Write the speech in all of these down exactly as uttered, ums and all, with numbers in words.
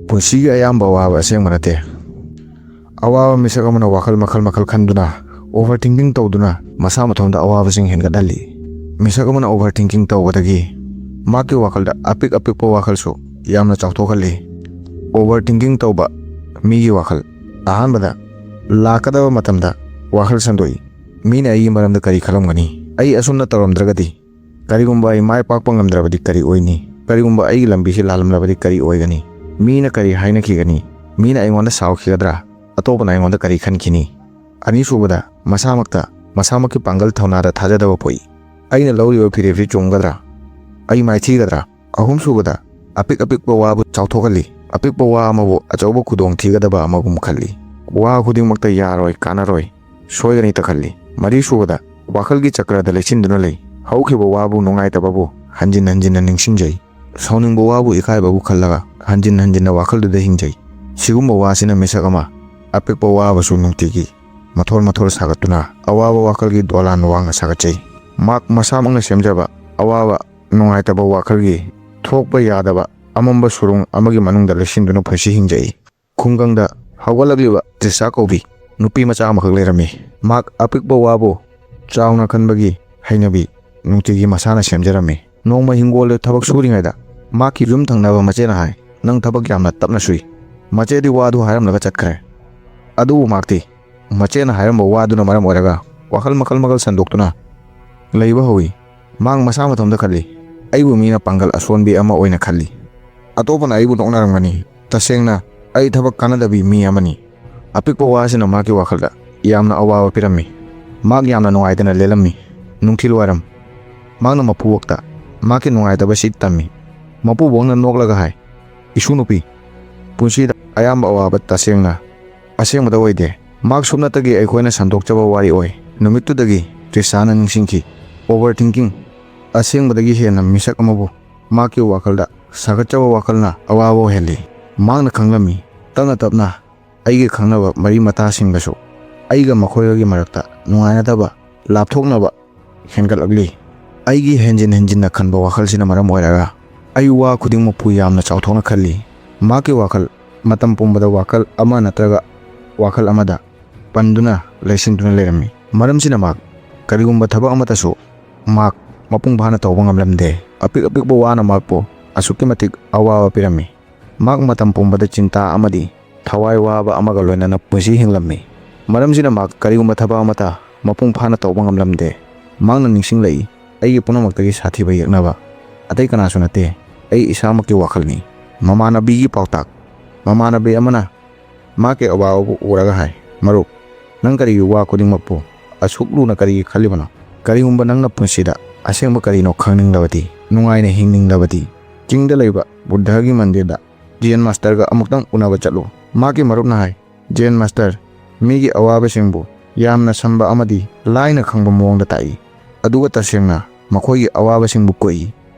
ꯄꯨꯟꯁꯤꯒꯤ ꯑꯌꯥꯝꯕ ꯑꯋꯥꯕ ꯑꯁꯦꯡꯕ ꯅꯠꯇꯦ꯫ ꯑꯋꯥꯕ ꯃꯤꯁꯛ ꯑꯃꯅ ꯋꯥꯈꯜ ꯃꯈꯜ ꯃꯈꯜ ꯈꯟꯗꯨꯅ, ꯑꯣꯚꯔ ꯊꯤꯡꯀꯤꯡ ꯇꯧꯗꯨꯅ ꯃꯁꯥ ꯃꯊꯣꯟꯗ ꯑꯋꯥꯕꯁꯤꯡ ꯍꯦꯟꯒꯠꯍꯜꯂꯤ꯫ ꯃꯤꯁꯛ ꯑꯃꯅ ꯑꯣꯚꯔ ꯊꯤꯡꯀꯤꯡ ꯇꯧꯕꯗꯒꯤ ꯃꯍꯥꯛꯀꯤ ꯋꯥꯈꯜꯗ ꯑꯄꯤꯛ ꯑꯄꯤꯛꯄ ꯋꯥꯈꯜꯁꯨ ꯌꯥꯝꯅ ꯆꯥꯎꯊꯣꯛꯍꯜꯂꯤ꯫ ꯑꯣꯚꯔ ꯊꯤꯡꯀꯤꯡ ꯇꯧꯕ ꯃꯤꯒꯤ ꯋꯥꯈꯜ ꯑꯍꯥꯟꯕꯗ ꯂꯥꯛꯀꯗꯕ ꯃꯇꯝꯗ ꯋꯥꯈꯜ ꯁꯟꯗꯣꯛꯏ꯫ ꯃꯤꯅ ꯑꯩꯒꯤ ꯃꯔꯝꯗ ꯀꯔꯤ ꯈꯜꯂꯝꯒꯅꯤ? ꯑꯩ ꯑꯁꯨꯝꯅ ꯇꯧꯔꯝꯗ꯭ꯔꯒꯗꯤ? ꯀꯔꯤꯒꯨꯝꯕ ꯑꯩ ꯃꯥꯏ ꯄꯥꯛꯄ ꯉꯝꯗ꯭ꯔꯕꯗꯤ ꯀꯔꯤ ꯑꯣꯏꯅꯤ? ꯀꯔꯤꯒꯨꯝꯕ ꯑꯩꯒꯤ ꯂꯝꯕꯤꯁꯤ ꯂꯥꯜꯂꯝꯂꯕꯗꯤ ꯀꯔꯤ ꯑꯣꯏꯒꯅꯤ? ꯃꯤꯅ ꯀꯔꯤ ꯍꯥꯏꯅꯈꯤꯒꯅꯤ? ꯃꯤꯅ ꯑꯩꯉꯣꯟꯗ ꯁꯥꯎꯈꯤꯒꯗ꯭ꯔꯥ? ꯑꯇꯣꯞꯄꯅ ꯑꯩꯉꯣꯟꯗ ꯀꯔꯤ ꯈꯟꯈꯤꯅꯤ? ꯑꯅꯤꯁꯨꯕꯗ, ꯃꯁꯥꯃꯛꯇ, ꯃꯁꯥꯃꯛꯀꯤ ꯄꯥꯡꯒꯜ ꯊꯧꯅꯥꯗ ꯊꯥꯖꯗꯕ ꯄꯣꯛꯏ꯫ ꯑꯩꯅ ꯂꯧꯔꯤꯕ ꯐꯤꯔꯦꯞꯁꯤ ꯆꯨꯝꯒꯗ꯭ꯔꯥ? ꯑꯩ ꯃꯥꯏꯊꯤꯒꯗ꯭ꯔꯥ? ꯑꯍꯨꯝꯁꯨꯕꯗ, ꯑꯄꯤꯛ ꯑꯄꯤꯛꯄ ꯋꯥꯕꯨ ꯆꯥꯎꯊꯣꯛꯍꯜꯂꯤ꯫ ꯑꯄꯤꯛꯄ ꯋꯥ ꯑꯃꯕꯨ ꯑꯆꯧꯕ ꯈꯨꯗꯣꯡ ꯊꯤꯒꯗꯕ ꯑꯃꯒꯨꯝ ꯈꯜꯂꯤ꯫ ꯋꯥ ꯈꯨꯗꯤꯡꯃꯛꯇ ꯌꯥꯔꯣꯏ, ꯀꯥꯟꯅꯔꯣꯏ, ꯁꯣꯏꯒꯅꯤꯇ ꯈꯜꯂꯤ꯫ ꯃꯔꯤꯁꯨꯕꯗ, ꯋꯥꯈꯜꯒꯤ ꯆꯀ꯭ꯔꯗ ꯂꯩꯁꯤꯟꯗꯨꯅ ꯂꯩ꯫ ꯍꯧꯈꯤꯕ ꯋꯥꯕꯨ ꯅꯨꯡꯉꯥꯏꯇꯕꯕꯨ ꯍꯟꯖꯤꯟ ꯍꯟꯖꯤꯟꯅ ꯅꯤꯡꯁꯤꯡꯖꯩ꯫ ꯁꯥꯎꯅꯤꯡꯕ ꯋꯥꯕꯨ ꯏꯀꯥꯏꯕꯕꯨ ꯈꯜꯂꯒ ꯍꯟꯖꯤꯟ ꯍꯟꯖꯤꯟꯅ ꯋꯥꯈꯜꯗꯨꯗ ꯍꯤꯡꯖꯩ꯫ ꯁꯤꯒꯨꯝꯕ ꯋꯥꯁꯤꯅ ꯃꯤꯁꯛ ꯑꯃ ꯑꯄꯤꯛꯄ ꯋꯥꯕꯁꯨ ꯅꯨꯡꯇꯤꯒꯤ ꯃꯊꯣꯜ ꯃꯊꯣꯜ ꯁꯥꯒꯠꯇꯨꯅ ꯑꯋꯥꯕ ꯋꯥꯈꯜꯒꯤ ꯗꯣꯂꯥꯟ ꯋꯥꯡꯅ ꯁꯥꯒꯠꯆꯩ꯫ ꯃꯍꯥꯛ ꯃꯁꯥꯃꯛꯅ ꯁꯦꯝꯖꯕ ꯑꯋꯥꯕ, ꯅꯨꯡꯉꯥꯏꯇꯕ ꯋꯥꯈꯜꯒꯤ ꯊꯣꯛꯄ ꯌꯥꯗꯕ ꯑꯃꯝꯕ ꯁꯨꯔꯨꯡ ꯑꯃꯒꯤ ꯃꯅꯨꯡꯗ ꯂꯩꯁꯤꯟꯗꯨꯅ ꯄꯨꯟꯁꯤ ꯍꯤꯡꯖꯩ꯫ ꯈꯨꯡꯒꯪꯗ ꯍꯧꯒꯠꯂꯛꯂꯤꯕ ꯇ꯭ꯔꯤꯁꯥ ꯀꯧꯕꯤ ꯅꯨꯄꯤ ꯃꯆꯥ ꯑꯃꯈꯛ ꯂꯩꯔꯝꯃꯤ꯫ ꯃꯍꯥꯛ ꯑꯄꯤꯛꯄ ꯋꯥꯕꯨ ꯆꯥꯎꯅ ꯈꯟꯕꯒꯤ ꯍꯩꯅꯕꯤ ꯅꯨꯡꯇꯤꯒꯤ ꯃꯁꯥꯅ ꯁꯦꯝꯖꯔꯝꯃꯤ꯫ ꯅꯣꯡꯃ ꯍꯤꯡꯒꯣꯜꯗ ꯊꯕꯛ ꯁꯨꯔꯤꯉꯩꯗ ꯃꯍꯥꯛꯀꯤ ꯌꯨꯝ ꯊꯪꯅꯕ ꯃꯆꯦꯅ ꯍꯥꯏ, "ꯅꯪ ꯊꯕꯛ ꯌꯥꯝꯅ ꯇꯞꯅ ꯁꯨꯏ"꯫ ꯃꯆꯦꯗꯤ ꯋꯥꯗꯨ ꯍꯥꯏꯔꯝꯂꯒ ꯆꯠꯈ꯭ꯔꯦ꯫ ꯑꯗꯨꯕꯨ ꯃꯍꯥꯛꯇꯤ ꯃꯆꯦꯅ ꯍꯥꯏꯔꯝꯕ ꯋꯥꯗꯨꯅ ꯃꯔꯝ ꯑꯣꯏꯔꯒ ꯋꯥꯈꯜ ꯃꯈꯜ ꯃꯈꯜ ꯁꯟꯗꯣꯛꯇꯨꯅ ꯂꯩꯕ ꯍꯧꯏ꯫ ꯃꯍꯥꯛ ꯃꯁꯥ ꯃꯊꯟꯇ ꯈꯜꯂꯤ, "ꯑꯩꯕꯨ ꯃꯤꯅ ꯄꯥꯡꯒꯜ ꯑꯁꯣꯟꯕꯤ ꯑꯃ ꯑꯣꯏꯅ ꯈꯜꯂꯤ꯫ ꯑꯇꯣꯞꯄꯅ ꯑꯩꯕꯨ ꯅꯣꯛꯅꯔꯝꯒꯅꯤ꯫ ꯇꯁꯦꯡꯅ ꯑꯩ ꯊꯕꯛ ꯀꯥꯟꯅꯗꯕꯤ ꯃꯤ ꯑꯃꯅꯤ"꯫ ꯑꯄꯤꯛꯄ ꯋꯥꯁꯤꯅ ꯃꯍꯥꯛꯀꯤ ꯋꯥꯈꯜꯗ ꯌꯥꯝꯅ ꯑꯋꯥꯕ ꯄꯤꯔꯝꯃꯤ꯫ ꯃꯍꯥꯛ ꯌꯥꯝꯅ ꯅꯨꯡꯉꯥꯏꯇꯅ ꯂꯦꯜꯂꯝꯃꯤ꯫ ꯅꯨꯡꯊꯤꯜ ꯋꯥꯏꯔꯝ ꯃꯍꯥꯛꯅ ꯃꯄꯨꯕꯣꯛꯇ ꯃꯍꯥꯛꯀꯤ ꯅꯨꯡꯉꯥꯏꯇꯕꯁꯤ ꯇꯝꯃꯤ꯫ ꯃꯄꯨꯕꯣꯛꯅ ꯅꯣꯛꯂꯒ ꯍꯥꯏ, "ꯏꯁꯨ ꯅꯨꯄꯤ, ꯄꯨꯟꯁꯤꯗ ꯑꯌꯥꯝꯕ ꯑꯋꯥꯕ ꯇꯁꯦꯡꯅ ꯑꯁꯦꯡꯕꯗ ꯑꯣꯏꯗꯦ"꯫ ꯃꯍꯥꯛ ꯁꯨꯞꯅꯇꯒꯤ ꯑꯩꯈꯣꯏꯅ ꯁꯟꯗꯣꯛꯆꯕ ꯋꯥꯔꯤ ꯑꯣꯏ꯫ ꯅꯨꯃꯤꯠꯇꯨꯗꯒꯤ ꯇ꯭ꯔꯤꯁꯥꯅ ꯅꯤꯡꯁꯤꯡꯈꯤ, ꯑꯣꯚꯔ ꯊꯤꯡꯀꯤꯡ ꯑꯁꯦꯡꯕꯗꯒꯤ ꯍꯦꯟꯅ ꯃꯤꯁꯛ ꯑꯃꯕꯨ ꯃꯍꯥꯛꯀꯤ ꯋꯥꯈꯜꯗ ꯁꯥꯒꯠꯆꯕ ꯋꯥꯈꯜꯅ ꯑꯋꯥꯕ ꯑꯣꯏꯍꯜꯂꯤ꯫ ꯃꯍꯥꯛꯅ ꯈꯪꯂꯝꯃꯤ, ꯇꯞꯅ ꯇꯞꯅ ꯑꯩꯒꯤ ꯈꯪꯅꯕ ꯃꯔꯤ ꯃꯇꯥꯁꯤꯡꯗꯁꯨ ꯑꯩꯒ ꯃꯈꯣꯏꯒꯒꯤ ꯃꯔꯛꯇ ꯅꯨꯡꯉꯥꯏꯅꯗꯕ, ꯂꯥꯞꯊꯣꯛꯅꯕ ꯍꯦꯟꯒꯠꯂꯛꯂꯤ꯫ ꯑꯩꯒꯤ ꯍꯦꯟꯖꯤꯟ ꯍꯦꯟꯖꯤꯟꯅ ꯈꯟꯕ ꯋꯥꯈꯜꯁꯤꯅ ꯃꯔꯝ ꯑꯣꯏꯔꯒ ꯑꯩ ꯋꯥ ꯈꯨꯗꯤꯡꯃꯛꯄꯨ ꯌꯥꯝꯅ ꯆꯥꯎꯊꯣꯛꯅ ꯈꯜꯂꯤ꯫ ꯃꯍꯥꯛꯀꯤ ꯋꯥꯈꯜ ꯃꯇꯝ ꯄꯨꯝꯕꯗ ꯋꯥꯈꯜ ꯑꯃ ꯅꯠꯇ꯭ꯔꯒ ꯋꯥꯈꯜ ꯑꯃꯗ ꯄꯟꯗꯨꯅ ꯂꯩꯁꯤꯟꯗꯨꯅ ꯂꯩꯔꯝꯃꯤ꯫ ꯃꯔꯝꯁꯤꯅ ꯃꯍꯥꯛ ꯀꯔꯤꯒꯨꯝꯕ ꯊꯕꯛ ꯑꯃꯠꯇꯁꯨ ꯃꯍꯥꯛ ꯃꯄꯨꯡ ꯐꯥꯅ ꯇꯧꯕ ꯉꯝꯂꯝꯗꯦ꯫ ꯑꯄꯤꯛ ꯑꯄꯤꯛꯄ ꯋꯥꯅ ꯃꯍꯥꯛꯄꯨ ꯑꯁꯨꯛꯀꯤ ꯃꯇꯤꯛ ꯑꯋꯥꯕ ꯄꯤꯔꯝꯃꯤ꯫ ꯃꯍꯥꯛ ꯃꯇꯝ ꯄꯨꯝꯕꯗ ꯆꯤꯟꯇꯥ ꯑꯃꯗꯤ ꯊꯋꯥꯏ ꯋꯥꯕ ꯑꯃꯒ ꯂꯣꯏꯅꯅ ꯄꯨꯟꯁꯤ ꯍꯤꯡꯂꯝꯃꯤ꯫ ꯃꯔꯝꯁꯤꯅ ꯃꯍꯥꯛ ꯀꯔꯤꯒꯨꯝꯕ ꯊꯕꯛ ꯑꯃꯠꯇ ꯃꯄꯨꯡ ꯐꯥꯅ ꯇꯧꯕ ꯉꯝꯂꯝꯗꯦ꯫ ꯃꯍꯥꯛꯅ ꯅꯤꯡꯁꯤꯡꯂꯛꯏ, "ꯑꯩꯒꯤ ꯄꯨꯝꯅꯃꯛꯇꯒꯤ ꯁꯥꯊꯤꯕ ꯌꯦꯛꯅꯕ ꯑꯇꯩ ꯀꯅꯥꯁꯨ ꯅꯠꯇꯦ, ꯑꯩ ꯏꯁꯥꯃꯛꯀꯤ ꯋꯥꯈꯜꯅꯤ"꯫ ꯃꯃꯥꯟꯅꯕꯤꯒꯤ ꯄꯥꯎꯇꯥꯛ꯫ ꯃꯃꯥꯟꯅꯕꯤ ꯑꯃꯅ ꯃꯍꯥꯛꯀꯤ ꯑꯋꯥꯕꯕꯨ ꯎꯔꯒ ꯍꯥꯏ, "ꯃꯔꯨꯞ, ꯅꯪ ꯀꯔꯤꯒꯤ ꯋꯥ ꯈꯨꯗꯤꯡꯃꯛꯄꯨ ꯑꯁꯨꯛ ꯂꯨꯅ ꯀꯔꯤꯒꯤ ꯈꯜꯂꯤꯕꯅꯣ? ꯀꯔꯤꯒꯨꯝꯕ ꯅꯪꯅ ꯄꯨꯟꯁꯤꯗ ꯑꯁꯦꯡꯕ ꯀꯔꯤꯅꯣ ꯈꯪꯅꯤꯡꯂꯕꯗꯤ, ꯅꯨꯡꯉꯥꯏꯅ ꯍꯤꯡꯅꯤꯡꯂꯕꯗꯤ, ꯆꯤꯡꯗ ꯂꯩꯕ ꯕꯨꯗꯙꯒꯤ ꯃꯟꯗꯤꯔꯗ ꯖꯦꯟ ꯃꯥꯁꯇꯔꯒ ꯑꯃꯨꯛꯇꯪ ꯎꯅꯕ ꯆꯠꯂꯨ"꯫ ꯃꯍꯥꯛꯀꯤ ꯃꯔꯨꯞꯅ ꯍꯥꯏ, "ꯖꯦꯟ ꯃꯥꯁꯇꯔ, ꯃꯤꯒꯤ ꯑꯋꯥꯕꯁꯤꯡꯕꯨ ꯌꯥꯝꯅ ꯁꯝꯕ ꯑꯃꯗꯤ ꯂꯥꯏꯅ ꯈꯪꯕ ꯃꯑꯣꯡꯗ ꯇꯥꯛꯏ, ꯑꯗꯨꯒ ꯇꯁꯦꯡꯅ ꯃꯈꯣꯏꯒꯤ ꯑꯋꯥꯕꯁꯤꯡꯕꯨ ꯀꯣꯛꯏ"꯫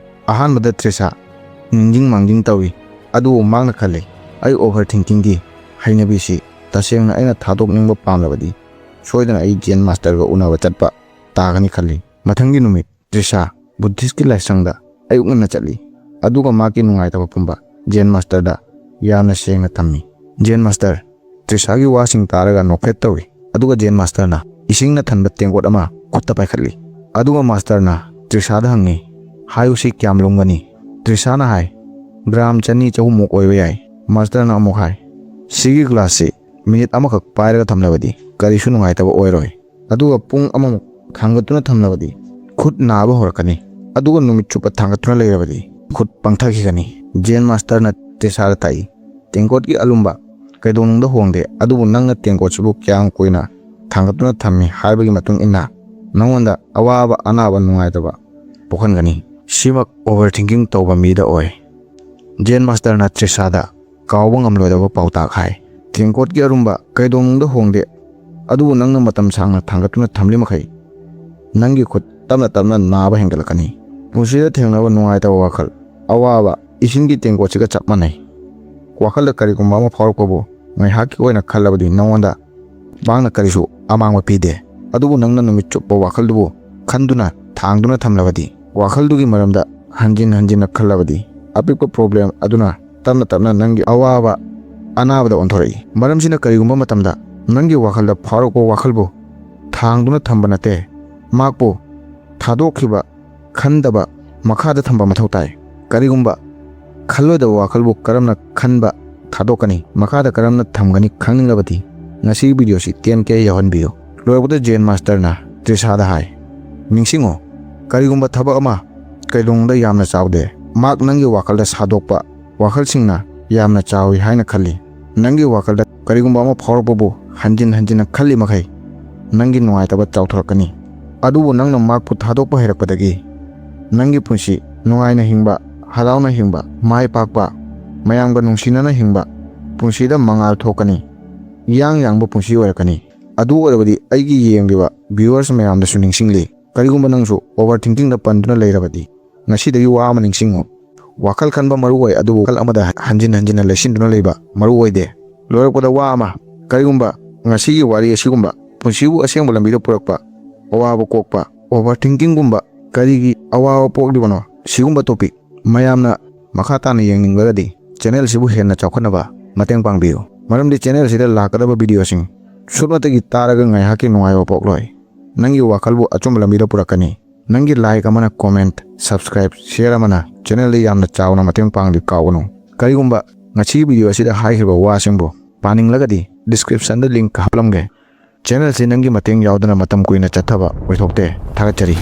ꯑꯍꯥꯟꯕꯗ ꯇ꯭ꯔꯤꯁꯥ ꯅꯤꯡꯖꯤꯡ ꯃꯥꯡꯖꯤꯡ ꯇꯧꯏ, ꯑꯗꯨꯕꯨ ꯃꯍꯥꯛꯅ ꯈꯜꯂꯤ, "ꯑꯩ ꯑꯣꯚꯔ ꯊꯤꯡꯀꯤꯡꯒꯤ ꯍꯩꯅꯕꯤꯁꯤ ꯇꯁꯦꯡꯅ ꯑꯩꯅ ꯊꯥꯗꯣꯛꯅꯤꯡꯕ ꯄꯥꯝꯂꯕꯗꯤ ꯁꯣꯏꯗꯅ ꯑꯩ ꯖꯦꯟ ꯃꯥꯁꯇꯔꯒ ꯎꯅꯕ ꯆꯠꯄ ꯇꯥꯒꯅꯤ" ꯈꯜꯂꯤ꯫ ꯃꯊꯪꯒꯤ ꯅꯨꯃꯤꯠ ꯇ꯭ꯔꯤꯁꯥ ꯕꯨꯗꯙꯤꯁꯀꯤ ꯂꯥꯏꯁꯪꯗ ꯑꯌꯨꯛ ꯉꯟꯅ ꯆꯠꯂꯤ, ꯑꯗꯨꯒ ꯃꯍꯥꯛꯀꯤ ꯅꯨꯡꯉꯥꯏꯇꯕ ꯄꯨꯝꯕ ꯖꯦꯟ ꯃꯥꯁꯇꯔꯗ ꯌꯥꯝꯅ ꯁꯦꯡꯅ ꯊꯝꯃꯤ꯫ ꯖꯦꯟ ꯃꯥꯁꯇꯔ ꯇ꯭ꯔꯤꯁꯥꯒꯤ ꯋꯥꯁꯤꯡ ꯇꯥꯔꯒ ꯅꯣꯛꯐꯦꯠ ꯇꯧꯏ, ꯑꯗꯨꯒ ꯖꯦꯟ ꯃꯥꯁꯇꯔꯅ ꯏꯁꯤꯡꯅ ꯊꯟꯕ ꯇꯦꯡꯀꯣꯠ ꯑꯃ ꯈꯨꯠꯇ ꯄꯥꯏꯈꯠꯂꯤ, ꯑꯗꯨꯒ ꯃꯥꯁꯇꯔꯅ ꯇ꯭ꯔꯤꯁꯥꯗ ꯍꯪꯉꯤ, "ꯍꯥꯏꯌꯨꯁꯤ ꯀꯌꯥꯝ ꯂꯨꯝꯒꯅꯤ?" ꯇ꯭ꯔꯤꯁꯥꯅ ꯍꯥꯏ, "ꯒ꯭ꯔꯥꯝ ꯆꯅꯤ ꯆꯍꯨꯝꯃꯨꯛ ꯑꯣꯏꯕ ꯌꯥꯏ"꯫ ꯃꯥꯁꯇꯔꯅ ꯑꯃꯨꯛ ꯍꯥꯏ, "ꯁꯤꯒꯤ ꯒ꯭ꯂꯥꯁꯁꯤ ꯃꯤꯅꯤꯠ ꯑꯃꯈꯛ ꯄꯥꯏꯔꯒ ꯊꯝꯂꯕꯗꯤ ꯀꯔꯤꯁꯨ ꯅꯨꯡꯉꯥꯏꯇꯕ ꯑꯣꯏꯔꯣꯏ, ꯑꯗꯨꯒ ꯄꯨꯡ ꯑꯃꯃꯨꯛ ꯊꯥꯡꯒꯠꯇꯨꯅ ꯊꯝꯂꯕꯗꯤ ꯈꯨꯠ ꯅꯥꯕ ꯍꯧꯔꯛꯀꯅꯤ, ꯑꯗꯨꯒ ꯅꯨꯃꯤꯠ ꯆꯨꯞꯄ ꯊꯥꯡꯒꯠꯇꯨꯅ ꯂꯩꯔꯕꯗꯤ ꯈꯨꯠ ꯄꯪꯊꯈꯤꯒꯅꯤ"꯫ ꯖꯦꯟ ꯃꯥꯁꯇꯔꯅ ꯇ꯭ꯔꯤꯁꯥꯗ ꯇꯥꯛꯏ, "ꯇꯦꯡꯀꯣꯠꯀꯤ ꯑꯂꯨꯝꯕ ꯀꯩꯗꯧꯅꯨꯡꯗ ꯍꯣꯡꯗꯦ, ꯑꯗꯨꯕꯨ ꯅꯪꯅ ꯇꯦꯡꯀꯣꯠꯁꯤꯕꯨ ꯀꯌꯥꯝ ꯀꯨꯏꯅ ꯊꯥꯡꯒꯠꯇꯨꯅ ꯊꯝꯃꯤ ꯍꯥꯏꯕꯒꯤ ꯃꯇꯨꯡ ꯏꯟꯅ ꯅꯉꯣꯟꯗ ꯑꯋꯥꯕ ꯑꯅꯥꯕ ꯅꯨꯡꯉꯥꯏꯇꯕ ꯄꯣꯛꯍꯟꯒꯅꯤ"꯫ ꯁꯤꯃꯛ ꯑꯣꯚꯔ ꯊꯤꯡꯀꯤꯡ ꯇꯧꯕ ꯃꯤꯗ ꯑꯣꯏ꯫ ꯖꯦꯟ ꯃꯥꯁꯇꯔꯅ ꯇ꯭ꯔꯤꯁꯥꯗ ꯀꯥꯎꯕ ꯉꯝꯂꯣꯏꯗꯕ ꯄꯥꯎꯇꯥꯛ ꯍꯥꯏ, "ꯇꯦꯡꯀꯣꯠꯀꯤ ꯑꯔꯨꯝꯕ ꯀꯩꯗꯧꯅꯨꯡꯗ ꯍꯣꯡꯗꯦ, ꯑꯗꯨꯕꯨ ꯅꯪꯅ ꯃꯇꯝ ꯁꯥꯡꯅ ꯊꯥꯡꯒꯠꯇꯨꯅ ꯊꯝꯂꯤ ꯃꯈꯩ ꯅꯪꯒꯤ ꯈꯨꯠ ꯇꯞꯅ ꯇꯞꯅ ꯅꯥꯕ ꯍꯦꯟꯒꯠꯂꯛꯀꯅꯤ"꯫ ꯄꯨꯟꯁꯤꯗ ꯊꯦꯡꯅꯕ ꯅꯨꯡꯉꯥꯏꯇꯕ ꯋꯥꯈꯜ, ꯑꯋꯥꯕ, ꯏꯁꯤꯡꯒꯤ ꯇꯦꯡꯀꯣꯠꯁꯤꯒ ꯆꯞ ꯃꯥꯟꯅꯩ꯫ ꯋꯥꯈꯜꯗ ꯀꯔꯤꯒꯨꯝꯕ ꯑꯃ ꯐꯥꯎꯔꯛꯄꯕꯨ ꯉꯥꯏꯍꯥꯛꯀꯤ ꯑꯣꯏꯅ ꯈꯜꯂꯕꯗꯤ ꯅꯉꯣꯟꯗ ꯃꯍꯥꯛꯅ ꯀꯔꯤꯁꯨ ꯑꯃꯥꯡꯕ ꯄꯤꯗꯦ꯫ ꯑꯗꯨꯕꯨ ꯅꯪꯅ ꯅꯨꯃꯤꯠ ꯆꯨꯞꯄ ꯋꯥꯈꯜꯗꯨꯕꯨ ꯈꯟꯗꯨꯅ ꯊꯥꯡꯗꯨꯅ ꯊꯝꯂꯕꯗꯤ, ꯋꯥꯈꯜꯗꯨꯒꯤ ꯃꯔꯝꯗ ꯍꯟꯖꯤꯟ ꯍꯟꯖꯤꯟꯅ ꯈꯜꯂꯕꯗꯤ, ꯑꯄꯤꯛꯄ ꯄ꯭ꯔꯣꯕ꯭ꯂꯦꯝ ꯑꯗꯨꯅ ꯇꯞꯅ ꯇꯞꯅ ꯅꯪꯒꯤ ꯑꯋꯥꯕ ꯑꯅꯥꯕꯗ ꯑꯣꯟꯊꯣꯔꯛꯏ꯫ ꯃꯔꯝꯁꯤꯅ ꯀꯔꯤꯒꯨꯝꯕ ꯃꯇꯝꯗ ꯅꯪꯒꯤ ꯋꯥꯈꯜꯗ ꯐꯥꯎꯔꯛꯄ ꯋꯥꯈꯜꯕꯨ ꯊꯥꯡꯗꯨꯅ ꯊꯝꯕ ꯅꯠꯇꯦ, ꯃꯍꯥꯛꯄꯨ ꯊꯥꯗꯣꯛꯈꯤꯕ, ꯈꯟꯗꯕ, ꯃꯈꯥꯗ ꯊꯝꯕ ꯃꯊꯧ ꯇꯥꯏ꯫ ꯀꯔꯤꯒꯨꯝꯕ ꯈꯜꯂꯣꯏꯗꯕ ꯋꯥꯈꯜꯕꯨ ꯀꯔꯝꯅ ꯈꯟꯕ ꯊꯥꯗꯣꯛꯀꯅꯤ, ꯃꯈꯥꯗ ꯀꯔꯝꯅ ꯊꯝꯒꯅꯤ ꯈꯪꯅꯤꯡꯂꯕꯗꯤ ꯉꯁꯤꯒꯤ ꯚꯤꯗꯤꯑꯣꯁꯤ ꯇꯦꯟ ꯀꯦ ꯌꯧꯍꯟꯕꯤꯌꯨ꯫ ꯂꯣꯏꯔꯛꯄꯗ ꯖꯦꯟ ꯃꯥꯁꯇꯔꯅ ꯇ꯭ꯔꯤꯁꯥꯗ ꯍꯥꯏ, "ꯅꯤꯡꯁꯤꯡꯉꯨ, ꯀꯔꯤꯒꯨꯝꯕ ꯊꯕꯛ ꯑꯃ ꯀꯩꯗꯧꯅꯨꯡꯗ ꯌꯥꯝꯅ ꯆꯥꯎꯗꯦ꯫ ꯃꯍꯥꯛ ꯅꯪꯒꯤ ꯋꯥꯈꯜꯗ ꯁꯥꯗꯣꯛꯄ ꯋꯥꯈꯜꯁꯤꯡꯅ ꯌꯥꯝꯅ ꯆꯥꯎꯏ ꯍꯥꯏꯅ ꯈꯜꯂꯤ꯫ ꯅꯪꯒꯤ ꯋꯥꯈꯜꯗ ꯀꯔꯤꯒꯨꯝꯕ ꯑꯃ ꯐꯥꯎꯔꯛꯄꯕꯨ ꯍꯟꯖꯤꯟ ꯍꯟꯖꯤꯟꯅ ꯈꯜꯂꯤ ꯃꯈꯩ ꯅꯪꯒꯤ ꯅꯨꯡꯉꯥꯏꯇꯕ ꯆꯥꯎꯊꯣꯔꯛꯀꯅꯤ꯫ ꯑꯗꯨꯕꯨ ꯅꯪꯅ ꯃꯍꯥꯛꯄꯨ ꯊꯥꯗꯣꯛꯄ ꯍꯩꯔꯛꯄꯗꯒꯤ ꯅꯪꯒꯤ ꯄꯨꯟꯁꯤ ꯅꯨꯡꯉꯥꯏꯅ ꯍꯤꯡꯕ, ꯍꯔꯥꯎꯅ ꯍꯤꯡꯕ, ꯃꯥꯏ ꯄꯥꯛꯄ, ꯃꯌꯥꯝꯒ ꯅꯨꯡꯁꯤꯅꯅ ꯍꯤꯡꯕ, ꯄꯨꯟꯁꯤꯗ ꯃꯉꯥꯜ ꯊꯣꯛꯀꯅꯤ꯫ ꯏꯌꯥꯡ ꯌꯥꯡꯕ ꯄꯨꯟꯁꯤ ꯑꯣꯏꯔꯛꯀꯅꯤ꯫ ꯑꯗꯨ ꯑꯣꯏꯔꯕꯗꯤ ꯑꯩꯒꯤ ꯌꯦꯡꯂꯤꯕ viewers ꯃꯌꯥꯝꯗꯁꯨ ꯅꯤꯡꯁꯤꯡꯂꯤ꯫ ꯀꯔꯤꯒꯨꯝꯕ ꯅꯪꯁꯨ overthinkingꯗ ꯄꯟꯗꯨꯅ ꯂꯩꯔꯕꯗꯤ ꯉꯁꯤꯗꯒꯤ ꯋꯥ ꯑꯃ ꯅꯤꯡꯁꯤꯡꯉꯨ꯫ ꯋꯥꯈꯜ ꯈꯟꯕ ꯃꯔꯨ ꯑꯣꯏ, ꯑꯗꯨꯕꯨ ꯋꯥꯈꯜ ꯑꯃꯗ ꯍꯟꯖꯤꯟ ꯍꯟꯖꯤꯟꯅ ꯂꯩꯁꯤꯟꯗꯨꯅ ꯂꯩꯕ ꯃꯔꯨ ꯑꯣꯏꯗꯦ꯫ ꯂꯣꯏꯔꯛꯄꯗ ꯋꯥ ꯑꯃ, ꯀꯔꯤꯒꯨꯝꯕ ꯉꯁꯤꯒꯤ ꯋꯥꯔꯤ ꯑꯁꯤꯒꯨꯝꯕ ꯄꯨꯟꯁꯤꯕꯨ ꯑꯁꯦꯡꯕ ꯂꯝꯕꯤꯗ ꯄꯨꯔꯛꯄ, ꯑꯋꯥꯕ ꯀꯣꯛꯄ, overthinkingꯒꯨꯝꯕ ꯀꯔꯤꯒꯤ ꯑꯋꯥꯕ ꯄꯣꯛꯂꯤꯕꯅꯣ? ꯁꯤꯒꯨꯝꯕ topic ꯃꯌꯥꯝꯅ ꯃꯈꯥ ꯇꯥꯅ ꯌꯦꯡꯅꯤꯡꯂꯒꯗꯤ channelꯁꯤꯕꯨ ꯍꯦꯟꯅ ꯆꯥꯎꯈꯠꯅꯕ ꯃꯇꯦꯡ ꯄꯥꯡꯕꯤꯌꯨ꯫ ꯃꯔꯝꯗꯤ channelꯁꯤꯗ ꯂꯥꯛꯀꯗꯕ videoꯁꯤꯡ ꯁꯨꯞꯅꯇꯒꯤ ꯇꯥꯔꯒ ꯉꯥꯏꯍꯥꯛꯀꯤ ꯅꯨꯡꯉꯥꯏꯕ ꯄꯣꯛꯂꯣꯏ꯫ ꯅꯪꯒꯤ ꯋꯥꯈꯜꯕꯨ ꯑꯆꯨꯝꯕ ꯂꯝꯕꯤꯗ ꯄꯨꯔꯛꯀꯅꯤ꯫ ꯅꯪꯒꯤ like ꯑꯃꯅ, comment, subscribe, share ꯑꯃꯅ channelꯗ ꯌꯥꯝꯅ ꯆꯥꯎꯅ ꯃꯇꯦꯡ ꯄꯥꯡꯕꯤ ꯀꯥꯎꯒꯅꯨ꯫ ꯀꯔꯤꯒꯨꯝꯕ ꯉꯁꯤꯒꯤ video ꯑꯁꯤꯗ ꯍꯥꯏꯈꯤꯕ ꯋꯥꯁꯤꯡꯕꯨ ꯄꯥꯅꯤꯡꯂꯒꯗꯤ descriptionꯗ link ꯍꯥꯞꯂꯝꯒꯦ꯫ Channelꯁꯤ ꯅꯪꯒꯤ ꯃꯇꯦꯡ ꯌꯥꯎꯗꯅ ꯃꯇꯝ ꯀꯨꯏꯅ ꯆꯠꯊꯕ ꯑꯣꯏꯊꯣꯛꯇꯦ꯫ ꯊꯥꯒꯠꯆꯔꯤ꯫